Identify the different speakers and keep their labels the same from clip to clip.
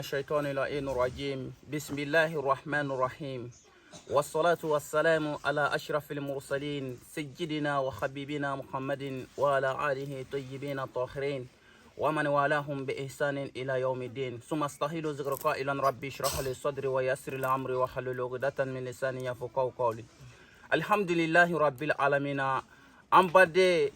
Speaker 1: الشيطان اللعين الرجيم بسم الله الرحمن الرحيم والصلاة والسلام على أشرف المرسلين سيدنا وحبيبنا محمد وعلى آله الطيبين الطاهرين ومن والاهم بإحسان إلى يوم الدين ثم استهيل ذكر قائلا ربي اشرح لي صدري ويسر لي أمري واحلل عقدة من لساني يفقهوا قولي الحمد لله رب العالمين an baden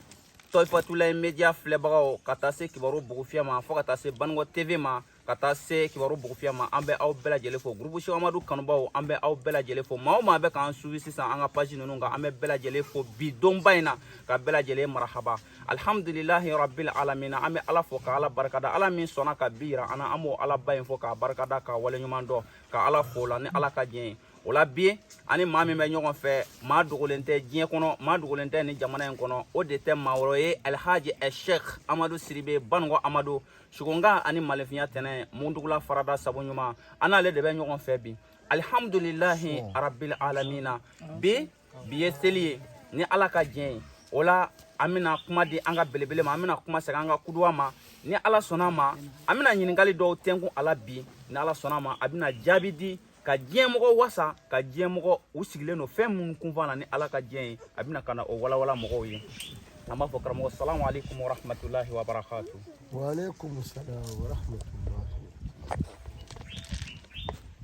Speaker 1: Tɔyifatulayi media filɛbagaw ka taa se kibaru bugufiyɛ ma fo ka taa se Banikɔ TV ma ka taa se kibaru bugufiyɛ ma an bɛ aw bɛɛ lajɛlen fo groupe Cheikh Amadu kanubaw an bɛ aw bɛɛ lajɛlen fo maa o maa bɛ k'an suivi sisan an ka page ninnu kan an bɛ bɛɛ lajɛlen fo bi donba in na ka bɛɛ lajɛlen marahaba alhamdulilahi rabbil alamina an bɛ ala fo ka ala barikada ala min sɔnna ka bi yira an na an b'o alaba in fo k'a barikada k'a waleɲuman dɔn ka ala fo la ni ala ka diɲɛ ye o la bi ani maa min bɛ ɲɔgɔn fɛ maa dogolen tɛ diɲɛ kɔnɔ maa dogolen tɛ nin jamana in kɔnɔ o de tɛ maa wɛrɛ ye alhaji sheikh amadu siribe banugo amadu sugunga ani malefinya tɛnɛ mundugula farada sabu ɲuman an n'ale de bɛ ɲɔgɔn fɛ bi alihamudulilahi arabil alamina bi bi ye seli ye ni ala ka diɲɛ ye o la an bɛna kuma di an ka belebele ma an bɛna kuma segin an ka kuduwa ma ni ala sɔnna ma an bɛna ɲininkali dɔw tɛnkun a la bi ni ala sɔnna ma a bɛna jaabi di ka diɲɛmɔgɔ wasa ka diɲɛmɔgɔ u sigilen don fɛn minnu kunfan na ni ala ka diɲɛ ye a bɛna ka na o walawala mɔgɔw ye an b'a fɔ karamɔgɔ salamu aleykum wa rahmatulahi wa barakatu.
Speaker 2: Wa aleykum salam wa rahmatulahi.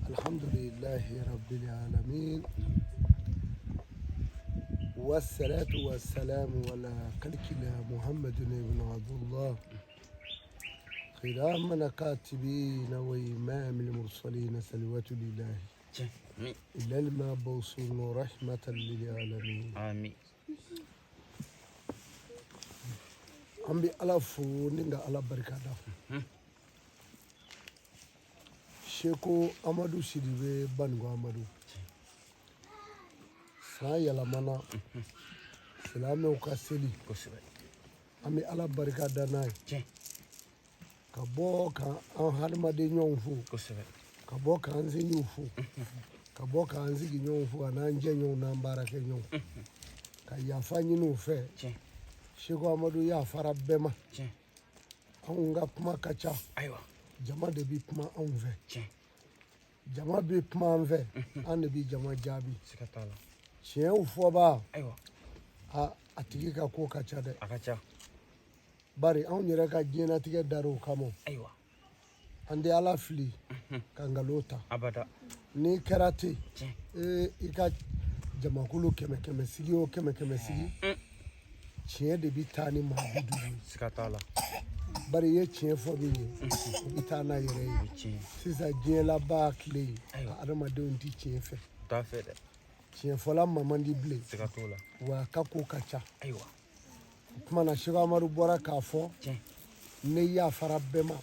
Speaker 2: Alhamdulilahi rabbil alamin. Wassalatu wassalamu ala kalkila Muhammadin ibn Abdullah. Kiramana katibina wa imamil mursalina salawatu lillahi. Ilal mabusun rahmatan lil alamin.
Speaker 1: Amin.
Speaker 2: An bɛ ala fo ni ka ala barika da. Seko Amadu Sidibe Banugo Amadu. San yɛlɛmana silamɛw ka seli. An bɛ ala barika da n'a ye ka bɔ ka an hadamaden ɲɔgɔnw fo ka bɔ k'an sinjiw fo ka bɔ k'an sigiɲɔgɔnw fo an'an jɛɲɔgɔnw n'an baarakɛ ɲɔgɔnw ka yafa ɲini u fɛ. Seko Amadu yafara bɛɛ ma. Anw ka kuma ka ca, jama de bɛ kuma anw fɛ, jama bɛ kuma an fɛ, an de bɛ jama jaabi. Tiɲɛw fɔbaa a tigi ka ko ka ca dɛ, bari anw yɛrɛ ka diɲɛnatigɛ dar'o kama. An tɛ ala fili ka nkalon ta. N'i kɛra ten, i ka jamakulu kɛmɛ kɛmɛ sigi o kɛmɛ kɛmɛ sigi, tiɲɛ de bɛ taa ni maa 50 ye. Bari i ye tiɲɛ fɔ min ye, o bɛ taa n'a yɛrɛ ye. Sisan diɲɛ laban tile ye, adamadenw tɛ tiɲɛ fɛ. Tiɲɛfɔla ma man di bilen, wa a ka ko ka ca. O tuma na Seko Amadu bɔra k'a fɔ ne yafara bɛɛ ma.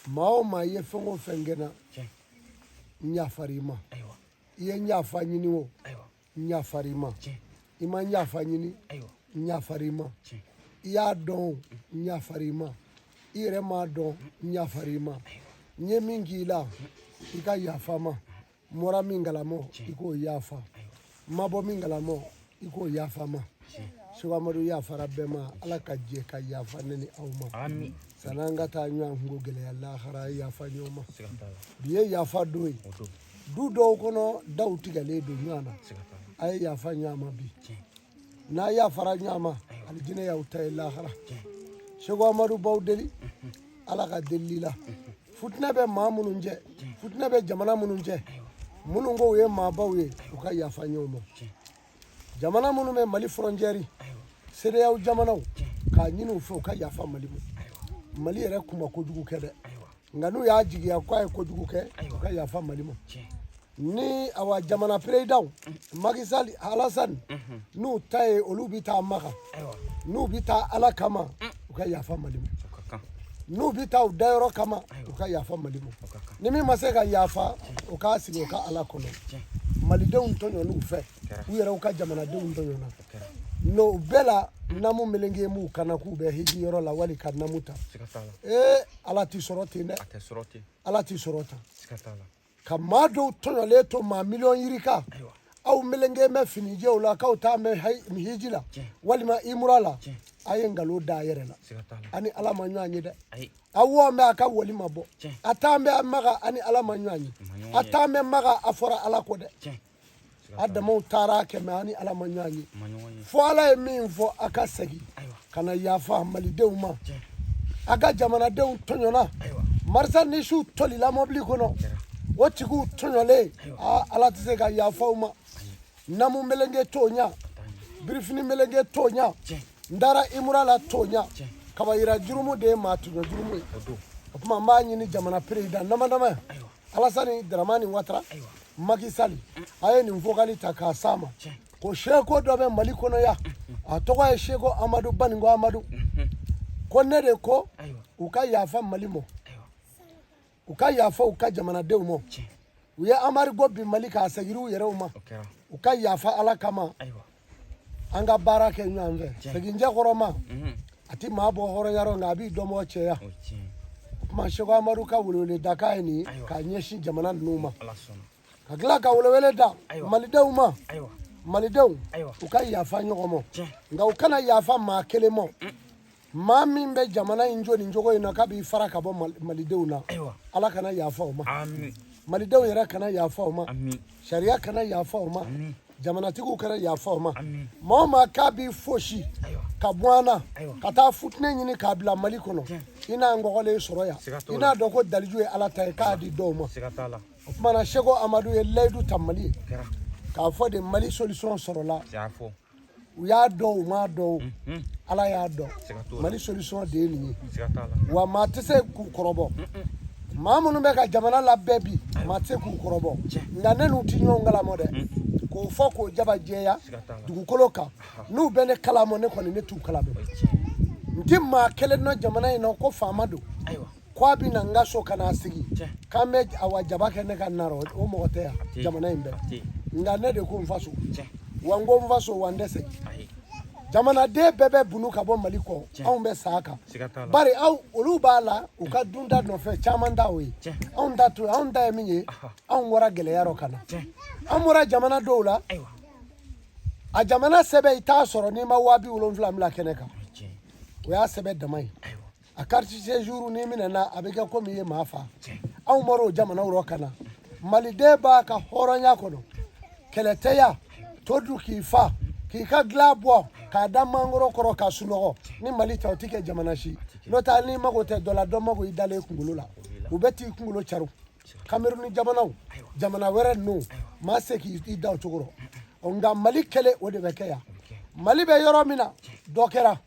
Speaker 2: Maa o maa i ye fɛn o fɛn kɛ n na, n yafara i ma. I ye n yafa ɲini o, n yafara i ma. I ma n yafa ɲini, n yafara i ma. I y'a dɔn o, n yafara i ma. I yɛrɛ m'a dɔn, n yafara i ma. N ye min k'i la, i ka yafa ma. N bɔra min kalama, i k'o yafa. N ma bɔ min kalama, i k'o yafa ma. Seko Amadu yafara bɛɛ ma. Ala ka jɛ ka yafa ne ni aw ma. San'an ka taa ɲɔgɔn kunko gɛlɛya lahara, yafa ɲɔgɔn ma. Bi ye yafa don ye. Du dɔw kɔnɔ, daw tigɛlen don ɲɔgɔn na. A ye yafa ɲɔgɔn ma bi. N'a yafara ɲɔgɔn ma, alijinɛ y'aw ta ye lahara. Seko Amadu b'aw deli ala ka delili la. Futinɛ bɛ maa minnu cɛ, futinɛ bɛ jamana minnu cɛ, minnu ko u ye maabaw ye, u ka yafa ɲɔgɔn ma. Jamana minnu bɛ Mali frontière, CEDEAO jamanaw, k'a ɲini u fɛ u ka yafa Mali ma. Mali yɛrɛ kun ma kojugu kɛ dɛ, nka n'u y'a jigiya k'a ye kojugu kɛ, u ka yafa Mali ma. Ni awa jamana président Macky Sall, Alassane, n'u ta ye olu bɛ taa Maka, n'u bɛ taa ala kama, u ka yafa Mali ma. N'u bɛ taa u dayɔrɔ kama, u ka yafa Mali ma. Ni min ma se ka yafa, o k'a sigi o ka ala kɔnɔ. Malidenw tɔɲɔn'u fɛ, u yɛrɛw ka jamanadenw tɔɲɔna n'o bɛɛ la. Namu meleke m'u kana k'u bɛ hiji yɔrɔ la wali ka namu ta. Ee, ala t'i sɔrɔ ten dɛ, ala t'i sɔrɔ tan. Ka maa dɔw tɔɲɔlen to maa miliyɔn yirika, Aw melenge bɛ finijɛw la k'aw taa bɛ hiji la walima imura la, a ye nkalon da a yɛrɛ la. Ani Ala ma ɲɔgɔn ye dɛ. A wɔn bɛ a ka wali ma bɔ, a taa bɛ a Maga, ani Ala ma ɲɔgɔn ye. A taa bɛ Maga, a fɔra Ala kɔ dɛ. A damaw taara kɛmɛ, ani Ala ma ɲɔgɔn ye. Fo Ala ye min fɔ, a ka segin ka na yafa malidenw ma. A ka jamanadenw tɔɲɔna, marisanisiw tolila mɔbili kɔnɔ, o tigiw tɔɲɔlen, aa, Ala tɛ se ka yafa u ma. Namu melenge t'o ɲa, birifini melenge t'o ɲa, n taara imura la t'o ɲa. Kabayira jurumu de ye maa tɔɲɔ jurumu ye. O tuma n b'a ɲini jamana président dama dama, Alasani Daramani Watara, Macky Sall, a ye nin vocal ta k'a s'a ma ko seko dɔ bɛ Mali kɔnɔ yan, a tɔgɔ ye Seko Amadu Baninko Amadu, ko ne de ko u ka yafa Mali ma, u ka yafa u ka jamanadenw ma. U ye embargo bin Mali k'a segin u yɛrɛw ma. U ka yafa Ala kama, an ka baara kɛ ɲɔgɔn fɛ. Seginjɛ kɔrɔ ma, a ti maa bɔ hɔrɔnya rɔ, nka a b'i dɔnbɔ cɛya. O tuma Seko Amadu ka welewele dakan ye nin ye k'a ɲɛsin jamana ninnu ma, ka tila ka welewele da malidenw ma. Malidenw, u ka yafa ɲɔgɔn ma, nka u kana yafa maa kelen ma. Maa min bɛ jamana in jɔ nin cogo in na k'a b'i fara ka bɔ malidenw na, Ala kana yafa o ma. Malidenw yɛrɛ kana yafa o ma. Sariya kana yafa o ma. Jamanatigiw kana yafa o ma. Maa o maa k'a b'i fosi ka bɔ an na ka taa futinɛ ɲini k'a bila Mali kɔnɔ, i n'a ngɔgɔlen sɔrɔ yan, i n'a dɔn ko daliju ye Ala ta ye k'a di dɔw ma. O tuma na Seko Amadu ye layidu ta Mali ye k'a fɔ de Mali solution sɔrɔla. U y'a dɔn, u m'a dɔn, Ala y'a dɔn. Mali solution de ye nin ye. Wa maa tɛ se k'u kɔrɔbɔ. Maa minnu bɛ ka jamana labɛn bi, maa tɛ se k'u kɔrɔbɔ. Nka ne n'u tɛ ɲɔgɔn kalamɔ dɛ, k'o fɔ k'o jaba jɛya dugukolo kan. N'u bɛ ne kalamɔ, ne kɔni ne t'u kalamɔ. N tɛ maa kelen nɔ jamana in na ko faama don ko a bɛ na n ka so ka n'a sigi k'an bɛ awa jaba kɛ ne ka na rɔ, o mɔgɔ tɛ yan jamana in bɛɛ. Nka ne de ko n faso, wa n ko n faso, wa n tɛ segin. Jamanaden bɛɛ bɛ bunu ka bɔ Mali kɔ, anw bɛ sa a kan. Bari aw olu b'a la u ka dunta nɔfɛ, caman ta o ye, anw ta to. Anw ta ye min ye, anw bɔra gɛlɛya rɔ ka na. An bɔra jamana dɔw la, a jamana sɛbɛn i t'a sɔrɔ n'i ma 70,000 bila kɛnɛ kan. O y'a sɛbɛn dama ye. A carte séjour n'i minɛna, a bɛ kɛ komi i ye maa fa. Anw bɔra o jamanaw rɔ ka na. Maliden b'a ka hɔrɔnya kɔnɔ, kɛlɛ tɛ yan, to dun k'i fa, k'i ka dilan bɔ k'a da mangoro kɔrɔ ka sunɔgɔ. Ni Mali ta, o tɛ kɛ jamana si. N'o tɛ, n'i mago tɛ dɔ la, dɔ mago i dalen kunkolo la, u bɛ t'i kunkolo caro. Kameruni jamanaw, jamana wɛrɛ ninnu, maa se k'i da o cogo rɔ. Nka Mali kɛlɛ, o de bɛ kɛ yan. Mali bɛ yɔrɔ min na, dɔ kɛra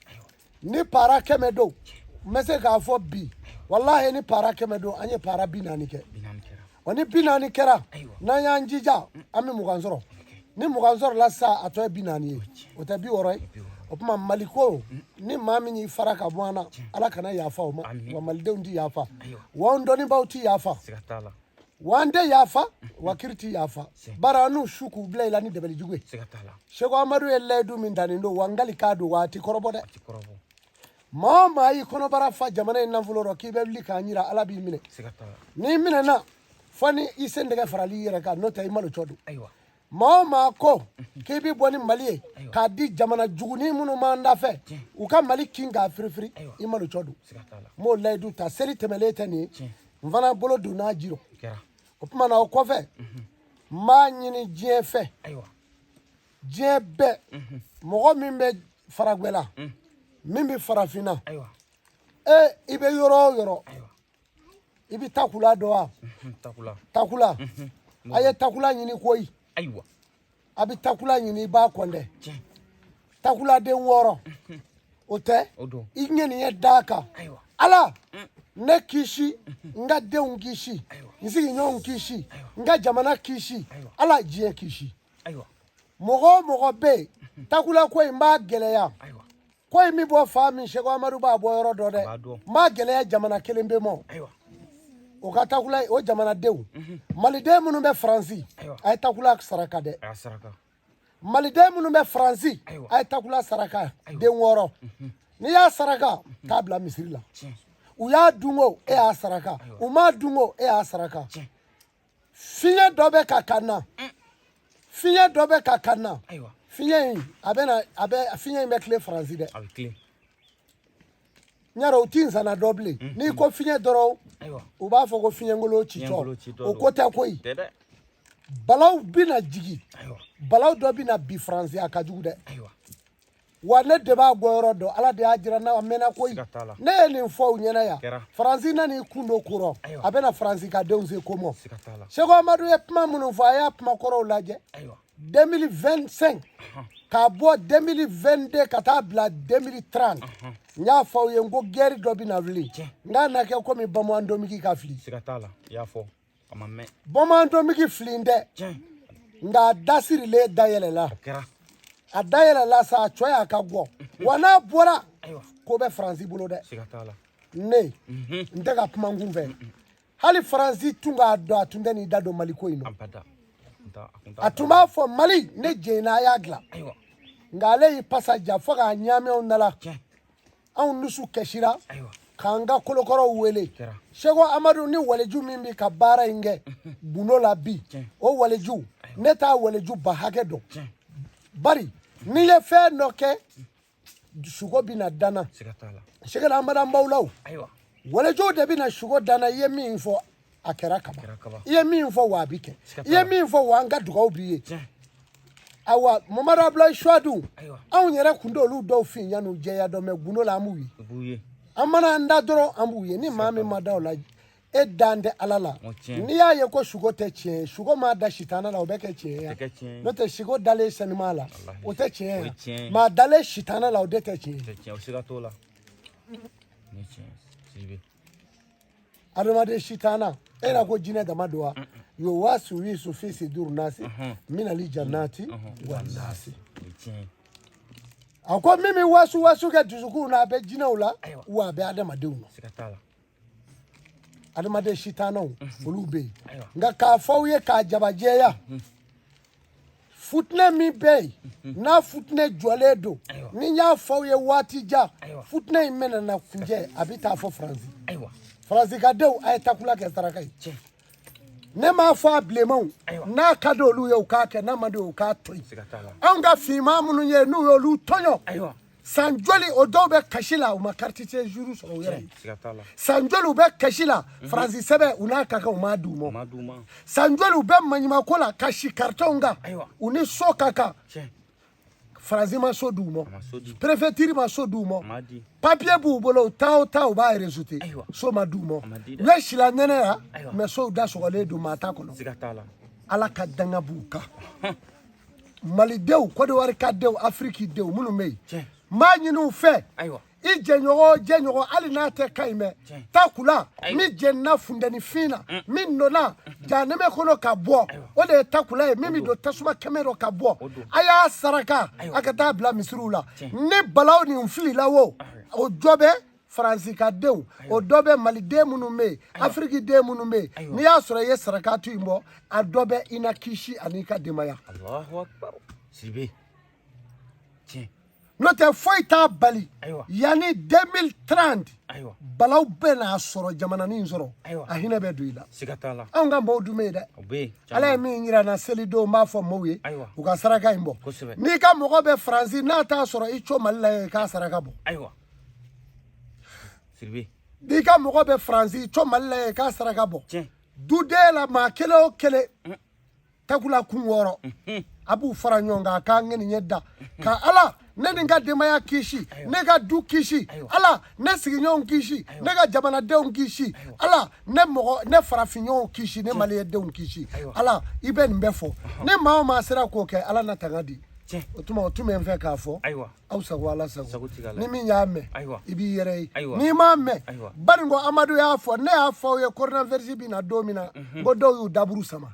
Speaker 2: ni para 100 don, n bɛ se k'a fɔ bi, walahi, ni para 100 don, an ye para 40 kɛ. Wa ni 40 kɛra, n'an y'an jija, an bɛ 20 sɔrɔ. Ni 20 sɔrɔla sisan, a tɔ ye 40 ye, o tɛ 60 ye. O tuma Mali ko, ni maa min y'i fara ka bɔ an na, Ala kana yafa o ma. Wa malidenw ti yafa, wa an dɔnnibaaw ti yafa, wa an tɛ yafa, wa kiri ti yafa. Bari an n'u su k'u bila i la ni dabali jugu ye. Seko Amadu ye layidu min ta nin don, wa n kali k'a don, wa a ti kɔrɔbɔ dɛ. Maa o maa y'i kɔnɔbara fa jamana in nafolo rɔ k'i bɛ wuli k'a ɲira, Ala b'i minɛ. N'i minɛna, fo ni i sen tɛgɛ farali i yɛrɛ kan, n'o tɛ i malocɔ don. Maa o maa ko k'i bɛ bɔ ni Mali ye k'a di jamana jugunin minnu m'an da fɛ, u ka Mali kin k'a firifiri, i malocɔ don. N b'o layidu ta. Seli tɛmɛlen tɛ nin ye, n fana bolo donna a ji rɔ. O tuma na, o kɔfɛ, n b'a ɲini diɲɛ fɛ, diɲɛ bɛɛ, mɔgɔ min bɛ faragwɛla, min bɛ farafinna, e i bɛ yɔrɔ o yɔrɔ, i bɛ takula dɔn wa? Takula, a ye takula ɲini koyi. A bɛ takula ɲini, i b'a kɔndɛ. Takuladen 6, o tɛ i ŋaniya d'a kan. Ala ne kisi, n ka denw kisi, n sigiɲɔgɔnw kisi, n ka jamana kisi, Ala diɲɛ kisi. Mɔgɔ o mɔgɔ bɛ yen, takula ko in b'a gɛlɛya. Ko in bɛ bɔ fa min, Seko Amadu b'a bɔ yɔrɔ dɔ dɛ. N b'a gɛlɛya jamana kelen bɛ mɔ, o ka takula, o jamanadenw. Maliden minnu bɛ Faransi, a ye takula saraka dɛ. Maliden minnu bɛ Faransi, a ye takula saraka den 6. N'i y'a saraka k'a bila misiri la, u y'a dun o, e y'a saraka, u m'a dun o, e y'a saraka. Fiɲɛ dɔ bɛ ka na. Fiɲɛ dɔ bɛ ka na. Fiɲɛ in a bɛ na, a bɛ fiɲɛ in bɛ tile Faransi dɛ.
Speaker 1: A bɛ tilen.
Speaker 2: N y'a dɔn u ti nsana dɔ bilen. N'i ko fiɲɛ dɔrɔn, u b'a fɔ ko fiɲɛngolo citɔ. O ko tɛ koyi. Balaw bɛna jigin. Balaw dɔ bɛna bi Faransi, a ka jugu dɛ. Wa ne de b'a gɔyɔrɔ dɔn, Ala de y'a jira n na, a mɛnna koyi. Ne ye nin fɔ u ɲɛna yan. Faransi nan'i kun don ko rɔ, a bɛna Faransi ka denw se ko mɔ. Seko Amadu ye kuma minnu fɔ, a y'a kuma kɔrɔw lajɛ. 2025 k'a bɔ 2022 ka taa bila 2030, n y'a fɔ aw ye n ko guerre dɔ bɛna wuli, n k'a na kɛ komi Bamanan Domiki ka fili.
Speaker 1: Siga t'a la, i y'a fɔ a ma mɛn.
Speaker 2: Bamanan Domiki fili tɛ, nka a da sirilen dayɛlɛla. A dayɛlɛla sa, a cɔ y'a ka gɔ. Wa n'a bɔra, ko bɛ Faransi bolo dɛ. Ne n tɛ ka kuma n kun fɛ. Hali Faransi tun k'a dɔn, a tun tɛ n'i da don Mali ko in na. A tun b'a fɔ Mali ne jɛnna, a y'a dilan. Nka ale y'i pasa ja fo k'a ɲaami anw da la. Anw dusu kɛsira k'an ka kolokɔrɔw wele. Seko Amadu ni waliju min bɛ ka baara in kɛ gundo la bi, o waliju ne t'a waliju ba hakɛ dɔn. Bari n'i ye fɛn dɔ kɛ, sugo bɛna danna. Seko Amadu an b'aw la o. Walejuw de bɛna sugo danna. I ye min fɔ a kɛra kaban, i ye min fɔ wa a bɛ kɛ, i ye min fɔ wa an ka dugawu b'i ye. Awa Mamadu Abulayi Suwadu, anw yɛrɛ kun t'olu dɔw fin yan'u jɛya dɔn, mɛ gundo la an b'u ye. An mana an da dɔrɔn an b'u ye. Ni maa min ma da o la, e dan tɛ Ala la. N'i y'a ye ko sugo tɛ tiɲɛ ye, sugo m'a da sitana la, o bɛ kɛ tiɲɛ ye. N'o tɛ sugo dalen sanuma la, o tɛ tiɲɛ ye. Maa dalen sitana la, o de tɛ tiɲɛ ye. Adamaden sitana, e na ko jinɛ dama don wa? Yo wasu wisu fisi duru nasi minali jannati wa nasi. A ko min bɛ wasu wasu kɛ dusukun na, a bɛ jinɛw la wa a bɛ adamadenw na. Adamaden sitanaw olu bɛ yen. Nka k'a fɔ aw ye k'a jabajɛya, futinɛ min bɛ yen n'a futinɛ jɔlen don, ni n y'a fɔ aw ye waati jan, futinɛ in bɛna na kuncɛ, a bɛ taa fɔ Faransi. Faransi ka denw, a ye takula kɛ saraka ye. Ne m'a fɔ a bilenmanw, n'a ka di olu ye u k'a kɛ, n'a man di u k'a to yen. Anw ka finman minnu ye n'u y'olu tɔɲɔ san joli, o dɔw bɛ kasi la, u ma carte séjour sɔrɔ u yɛrɛ ye. San joli u bɛ kasi la, Faransi sɛbɛn u n'a ka kan u m'a d'u ma. San joli u bɛ maɲumanko la ka si carton kan, u ni so ka kan, Faransi ma so d'u ma, préfecture ma so d'u ma, papier b'u bolo, u taa o taa u b'a rejeter, so ma d'u ma. U ye sila nɛnɛ la, mɛ sow da sɔgɔlen don, maa t'a kɔnɔ. Ala ka danga b'u kan. Malidenw, Kɔdiwari ka denw, Afiriki denw minnu bɛ yen, n b'a ɲini u fɛ, i jɛɲɔgɔn jɛɲɔgɔn, hali n'a tɛ ka ɲi mɛ, takula min jɛnina funteni fin na, min donna jahanɛmɛ kɔnɔ ka bɔ, o de ye takula ye. Min bɛ don tasuma kɛmɛ dɔ ka bɔ, a y'a saraka a ka taa bila misiriw la. Ni balaw nin filila o, o jɔ bɛ Faransi ka denw, o dɔ bɛ Maliden minnu bɛ yen, Afiriki den minnu bɛ yen, n'i y'a sɔrɔ i ye sarakatu in bɔ, a dɔ bɛ i na kisi ani i ka denbaya. N'o tɛ foyi t'a bali yanni 2030 balaw bɛ n'a sɔrɔ jamananin in sɔrɔ, a hinɛ bɛ don i la. Anw ka maaw dun bɛ yen dɛ. Ala ye min yira n na selidon, n b'a fɔ maaw ye u ka saraka in bɔ. N'i ka mɔgɔ bɛ Faransi n'a t'a sɔrɔ i co Mali la yen, i k'a saraka bɔ. N'i ka mɔgɔ bɛ Faransi, i co Mali la yen, i k'a saraka bɔ. Duden la maa kelen o kelen takula kun wɔɔrɔ, a b'u fara ɲɔgɔn kan k'an ŋaniɲɛ da ka Ala ne ni n ka denbaya kisi, ne ka du kisi, Ala ne sigiɲɔgɔnw kisi, ne ka jamanadenw kisi, Ala ne mɔgɔ ne farafinɲɔgɔnw kisi, ne maliyɛndenw kisi. Ala i bɛ nin bɛɛ fɔ. Ni maa o maa sera k'o kɛ, Ala na tanga di. O tuma o tun bɛ n fɛ k'a fɔ. Aw sago Ala sago. Ni min y'a mɛn, i b'i yɛrɛ ye. N'i m'a mɛn, Baninko Amadu y'a fɔ, ne y'a fɔ aw ye coronavirus bɛ na don min na, ko dɔw y'u daburu sama,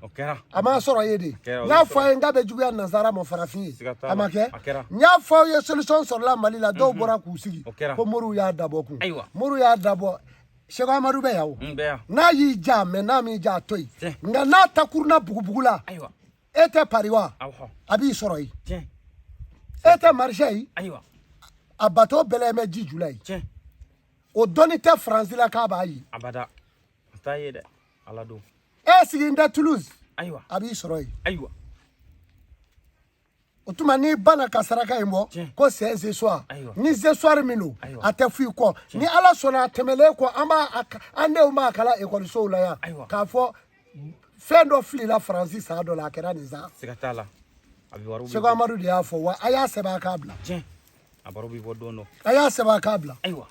Speaker 2: a m'a sɔrɔ ye de. N y'a fɔ aw ye n k'a bɛ juguya nansara ma farafin ye, a ma kɛ. N y'a fɔ aw ye solution sɔrɔla Mali la, dɔw bɔra k'u sigi ko moriw y'a dabɔ kun, moriw y'a dabɔ. Seko Amadu bɛ yan o, n'a y'i ja mɛ, n'a m'i ja a to yen. Nka n'a takurunna bugubugu la, e tɛ Paris wa, a b'i sɔrɔ yen. E tɛ Marseille, a bateau bɛlɛ bɛ ji ju la yen. O dɔnni tɛ Faransi la k'a b'a ye. E sigilen tɛ Toulouse, a b'i sɔrɔ yen. O tuma n'i banna ka saraka in bɔ ko c'est ce soir, ni ce soir min don, a tɛ f'i kɔ. Ni Ala sɔnna, a tɛmɛlen kɔ, an b'a an denw b'a kala ekɔlisow la yan k'a fɔ fɛn dɔ filila Faransi san dɔ la, a kɛra nin san.
Speaker 1: Siga t'a la, a bɛ wariw.
Speaker 2: Seko Amadu de y'a fɔ wa, a y'a sɛbɛn a k'a bila.
Speaker 1: Tiɲɛ, a baro bɛ bɔ don dɔ.
Speaker 2: A y'a sɛbɛn a k'a bila.
Speaker 1: Ayiwa.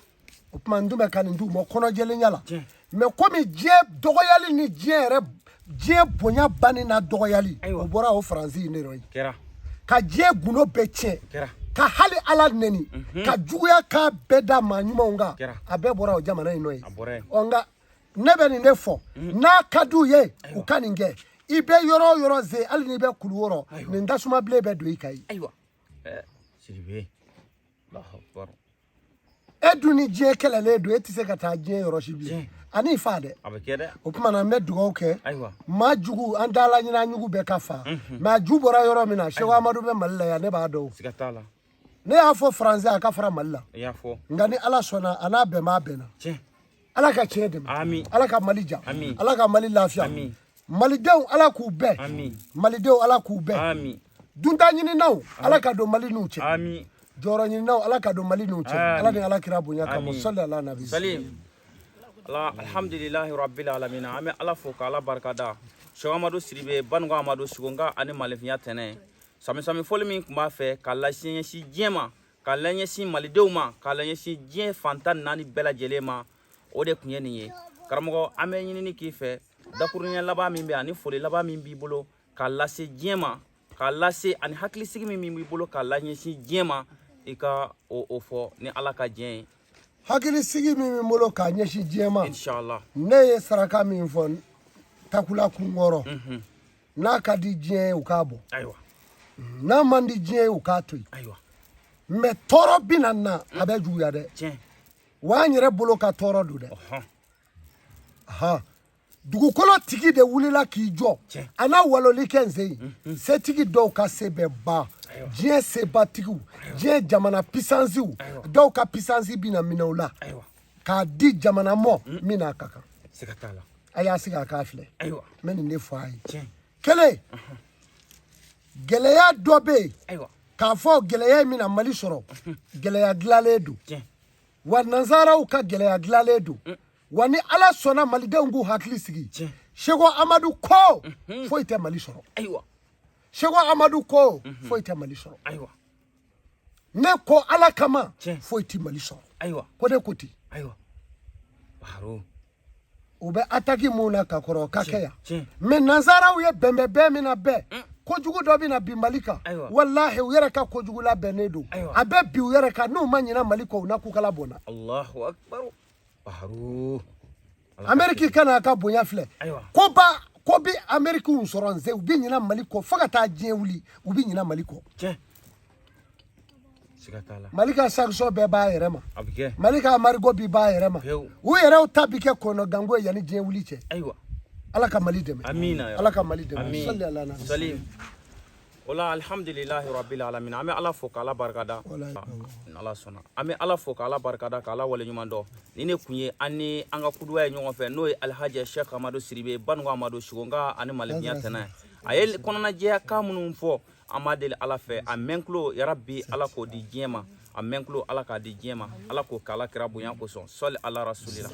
Speaker 2: O tuma n tun bɛ ka nin d'u ma kɔnɔjɛlenya la, mais komi diɲɛ dɔgɔyali ni diɲɛ yɛrɛ, diɲɛ bonya banni n'a dɔgɔyali, o bɔra o Faransi in de yɔrɔ ye.
Speaker 1: Kɛra.
Speaker 2: Ka diɲɛ gundo bɛɛ tiɲɛ, ka hali Ala neni, ka juguya k'a bɛɛ da maa ɲumanw kan, a bɛɛ bɔra o jamana in nɔ ye. Ɔ nka ne bɛ nin de fɔ, n'a ka d'u ye u ka nin kɛ. I bɛ yɔrɔ o yɔrɔ ze, hali n'i bɛ kulu wɔɔrɔ, nin tasuma bilen bɛ don i kan yen.
Speaker 1: Ayiwa, Sidibe, Allahu akbar.
Speaker 2: E dun ni diɲɛ kɛlɛlen don, e tɛ se ka taa diɲɛ yɔrɔ si bilen ani fa dɛ.
Speaker 1: A bɛ kɛ dɛ.
Speaker 2: O tuma na n bɛ dugawu kɛ.
Speaker 1: Ayiwa.
Speaker 2: Maa jugu, an t'a la ɲinɛ, an jugu bɛɛ ka fa, mais a ju bɔra yɔrɔ min na, Seko Amadu bɛ Mali la yan, ne b'a dɔn.
Speaker 1: Siga t'a la.
Speaker 2: Ne y'a fɔ Faransi a ka fara Mali la.
Speaker 1: I y'a fɔ.
Speaker 2: Nka ni Ala sɔnna, a n'a bɛn b'a bɛnna.
Speaker 1: Tiɲɛ.
Speaker 2: Ala ka tiɲɛ dɛmɛ.
Speaker 1: Ami.
Speaker 2: Ala ka Mali ja.
Speaker 1: Ami.
Speaker 2: Ala ka Mali lafiya.
Speaker 1: Ami.
Speaker 2: Malidenw, Ala k'u bɛn.
Speaker 1: Ami.
Speaker 2: Malidenw, Ala k'u bɛn.
Speaker 1: Ami.
Speaker 2: Dunta ɲininaw, Ala ka don Mali n'u cɛ.
Speaker 1: Ami.
Speaker 2: Jɔyɔrɔ ɲininaw, Ala ka don Mali n'u cɛ. Ala ni Ala kira bonya kama. Sali ala nabi.
Speaker 1: Salim. Ala alhamdulillahi rabbil alamin. An bɛ Ala fo k'Ala barika da. Seko Amadu Sidibe, Banuga Amadu Sigonga ani Malifinya tɛnɛ. Sami sami fɔli min tun b'a fɛ ka laɲɛsin diɲɛ ma, ka laɲɛsin malidenw ma, ka laɲɛsin diɲɛ fantan naani bɛɛ lajɛlen ma, o de tun ye nin ye. Karamɔgɔ, an bɛ ɲinini k'i fɛ, dakuruɲɛ laban min bɛ ani foli laban min b'i bolo k'a lase diɲɛ ma, k'a lase ani hakilisigi min b'i bolo k'a laɲɛsin diɲɛ ma, i ka o fɔ ni Ala ka diɲɛ ye.
Speaker 2: Hakilisigi min bɛ n bolo k'a ɲɛsin diɲɛ ma,
Speaker 1: inshallah,
Speaker 2: ne ye saraka min fɔ takula kunkɔrɔ, n'a ka di diɲɛ ye u k'a bɔ.
Speaker 1: Ayiwa.
Speaker 2: N'a man di diɲɛ ye u k'a to yen.
Speaker 1: Ayiwa.
Speaker 2: Mais tɔɔrɔ bɛ na na, a bɛ juguya dɛ.
Speaker 1: Tiɲɛ.
Speaker 2: Wa an yɛrɛ bolo ka tɔɔrɔ don dɛ. Dugukolo tigi de wulila k'i jɔ, a n'a waloli kɛ n sen yen. Setigi dɔw ka se bɛ ban, diɲɛ sebatigiw, diɲɛ jamana pisansiw, dɔw ka pisansi bɛ na minɛ u la k'a di jamana mɔ min n'a ka kan.
Speaker 1: Siga t'a la.
Speaker 2: A y'a sigi a k'a filɛ.
Speaker 1: Ayiwa.
Speaker 2: N bɛ nin de fɔ a ye.
Speaker 1: Tiɲɛ.
Speaker 2: Kelen, gɛlɛya dɔ bɛ yen.
Speaker 1: Ayiwa.
Speaker 2: K'a fɔ gɛlɛya in bɛna Mali sɔrɔ, gɛlɛya dilanlen don.
Speaker 1: Tiɲɛ.
Speaker 2: Wa nanzaraw ka gɛlɛya dilanlen don. Wa ni Ala sɔnna, malidenw k'u hakili sigi. Seko Amadu ko foyi tɛ Mali sɔrɔ.
Speaker 1: Ayiwa.
Speaker 2: Seko Amadu ko foyi tɛ Mali sɔrɔ.
Speaker 1: Ayiwa.
Speaker 2: Ne ko Ala kama foyi tɛ Mali sɔrɔ.
Speaker 1: Ayiwa.
Speaker 2: Ko ne ko ten.
Speaker 1: Ayiwa. Baro.
Speaker 2: U bɛ attaque mun na ka kɔrɔ ka kɛ yan. Mais nanzaraw ye bɛnbɛn min na bɛɛ, kojugu dɔ bɛ na bin Mali kan. Walahi, u yɛrɛ ka kojugu labɛnnen don. A bɛ bin u yɛrɛ kan, n'u ma ɲinɛ Mali kɔ, u na kukala bɔnna.
Speaker 1: Allahu akbar. Baro.
Speaker 2: Amérique kana a ka bonya filɛ. Ko ba ko bi Amérique sɔrɔ n se, u bɛ ɲinɛ Mali kɔ fo ka taa diɲɛ wuli, u bɛ ɲinɛ Mali kɔ.
Speaker 1: Tiɲɛ. Siga t'a la.
Speaker 2: Mali ka sanction bɛɛ b'a yɛrɛ ma.
Speaker 1: A bɛ kɛ.
Speaker 2: Mali ka embargo bi b'a yɛrɛ ma. U yɛrɛw ta bi kɛ kɔnɔganko ye yanni diɲɛ wuli cɛ.
Speaker 1: Ayiwa.
Speaker 2: Ala ka Mali dɛmɛ.
Speaker 1: Amina.
Speaker 2: Ala ka Mali dɛmɛ. Sali ala nabi.
Speaker 1: Salim. Ola alhamdulillahi rabbil alamin. An bɛ Ala fo k'Ala barikada. Ala sɔnna. An bɛ Ala fo k'Ala barikada, k'Ala waleɲuman dɔn. Ni ne kun ye an ni an ka kuduwa ye ɲɔgɔn fɛ, n'o ye Alhaji Cheikh Amadu Sidibe, Banuga Amadu Sigonga ani Malifinya tɛnɛ. A ye kɔnɔnajɛya kan minnu fɔ, an b'a deli Ala fɛ, a mɛn tulo yarabi Ala k'o di diɲɛ ma, a mɛn tulo Ala k'a di diɲɛ ma, Ala k'o k'Ala kira bonya kosɔn. Sɔli ala rasulila.